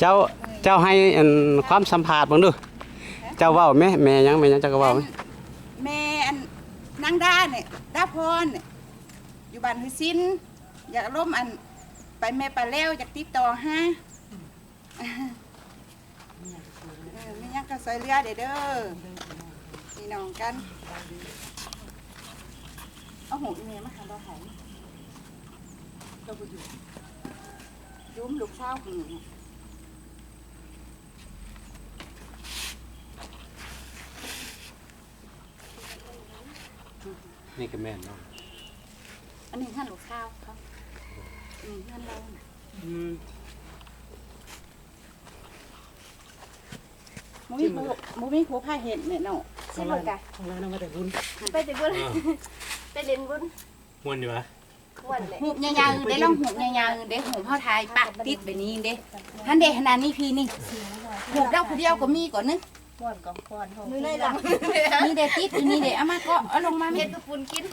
ເຈົ້າ ເຈົ້າໃຫ້ອັນຄວາມສຳພາດເບິ່ງດູ. ເຈົ້າເວົ້າແມ້ ແມ່ຫຍັງ ແມ່ຫຍັງ ເຈົ້າກໍເວົ້າແມ້. ແມ່ອັນນາງດານີ້ ດາພອນນີ້ ຢູ່ບ້ານຫ້ວຍຊິນ ຢາກລົມອັນ ໄປແມ່ປາແລ້ວ ຢາກຕິດຕໍ່ຫາ. ເອີ ມີຫຍັງກໍຊ່ວຍເຫຼືອເດີ້ ເດີ້ ພີ່ນ້ອງກັນ. ເອົາຫູກອີ່ແມ່ມາຫາບໍ່ໃຫ້ ລາວບໍ່ຢູ່ ຢູ່ນຳລູກສາວຜູ້ນີ້. ນີ້ກໍແມ່ນເນາະ ອັນນີ້ເຮືອນລູກສາວເຂົາ ນີ້ເຮືອນລາວນະ. ອືມ ບໍ່ມີຜູ້ ບໍ່ມີຜູ້ພາເຮັດແມ່ເນາະ. ຂອງລາວ ຂອງລາວນຳມາແຕ່ບຸນ ໄປແຕ່ບຸນ ອ່າ ໄປຫຼິ້ນບຸນ. ມ່ວນຢູ່ຫວາ? ມ່ວນແຫຼະ. ຮູບຍາວໆເດ້ ລອງຮູບຍາວໆເດ້ ຮູບເຮົາຖ່າຍປະຕິດແບບນີ້ເດ້. ຫັ້ນເດ້ ຫັ້ນນະ ນີ້ພີ່ນີ້ ຮູບລາວຜູ້ດຽວກໍມີກ່ອນໜຶ່ງ. ມ່ວນກອງຄອນເຮົາ ຢູ່ໃນຫຼັງ ນີ້ເດ້ ຕິດຢູ່ນີ້ເດ້. ເອົາມາເກາະ ເອົາລົງມາແມ່ ເຮັດກັບປຸນກິນ.